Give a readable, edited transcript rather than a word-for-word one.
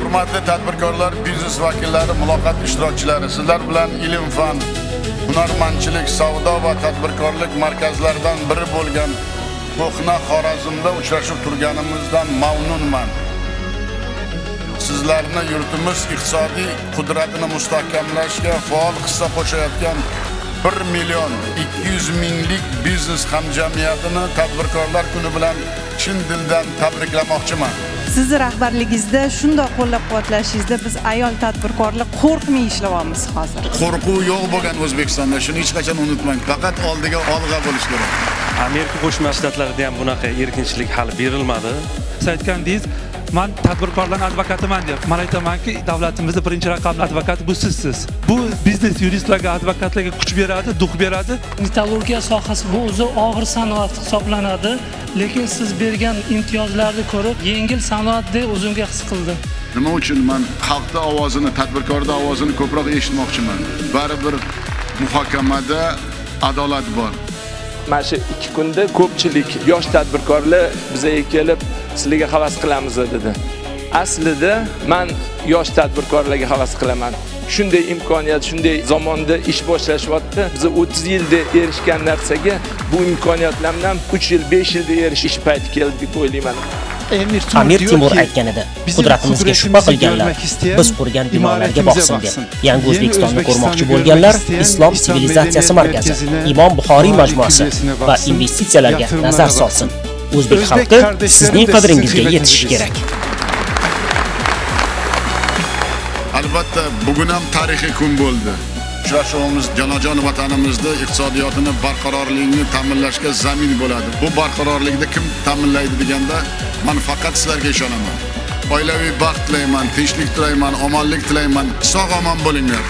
Hurmatli tadbirkorlar, biznes vakillari, muloqot ishtirokchilari, sizlar bilan ilm, fan, hunarmandchilik, savdo va tadbirkorlik markazlaridan biri bo'lgan Ko'hna Xorazmda uchrashib turganimizdan mamnunman. Sizlarni yurtimiz iqtisodiy qudratini mustahkamlashga faol hissa qo'shayotgan 1 200 000lik biznes hamjamiyatini tadbirkorlar kuni bilan chin dildan tabriklamoqchiman. Sizni rahbarligingizda, shundoq qo'llab-quvvatlashingizda biz ayol tadbirkorlar qo'rqmay ishlayapmiz hozir. Qo'rquv yo'q bo'lgan O'zbekistonda, shuni hech qachon unutmang. Faqat oldiga olg'a bo'lish kerak. Amerika Qo'shma Shtatlarida ham bunaqa erkinchilik hali berilmadi. Siz aytgandingiz, man tadbirkorlarning advokatiman deb. Man aytamanki, davlatimizda birinchi raqamli advokat bu sizsiz. Bu biznes yuristlarga, advokatlarga kuch beradi, duh beradi. Metallurgiya sohasi bu o'zi og'ir sanoat hisoblanadi, lekin siz bergan imtiyozlarni ko'rib, yengil sanoat deb o'zimga his qildim. Nima uchun man xalqning ovozini, tadbirkorning ovozini ko'proq eshitmoqchiman? Baribir muhokamada adolat bor. Mana shu 2 kunda ko'pchilik yosh tadbirkorlar bizga kelib, sizlarga havas qilamiz dedi. Aslida men yosh tadbirkorlarga havas qilaman. Shunday imkoniyat, shunday zamonda ish boshlashyapti. Biz 30 yilda erishgan narsaga bu imkoniyatlardan 3 yil, 5 yilda erishish payti keldi deb o'ylayman. Amir Timur aytgan edi, qudratimizga shubha qilganlar biz qurgan binolarga boqsin deb. Yangi O'zbekistonni ko'rmoqchi bo'lganlar Islom sivilizatsiyasi markazi, Imom Buxoriy majmuasi va investitsiyalarga nazar solsin. O'zbek xalqi sizning qadringizga yetishi kerak. Albatta, bugun ham tarixiy kun bo'ldi. Uchrashuvimiz jonajon vatanimizda iqtisodiyotini barqarorligini ta'minlashga zamin bo'ladi. Bu barqarorlikni kim ta'minlaydi deganda, men faqat sizlarga ishonaman. Oilaviy baxt tilayman, tinchlik tilayman, omonlik tilayman. Sog' omon bo'linglar.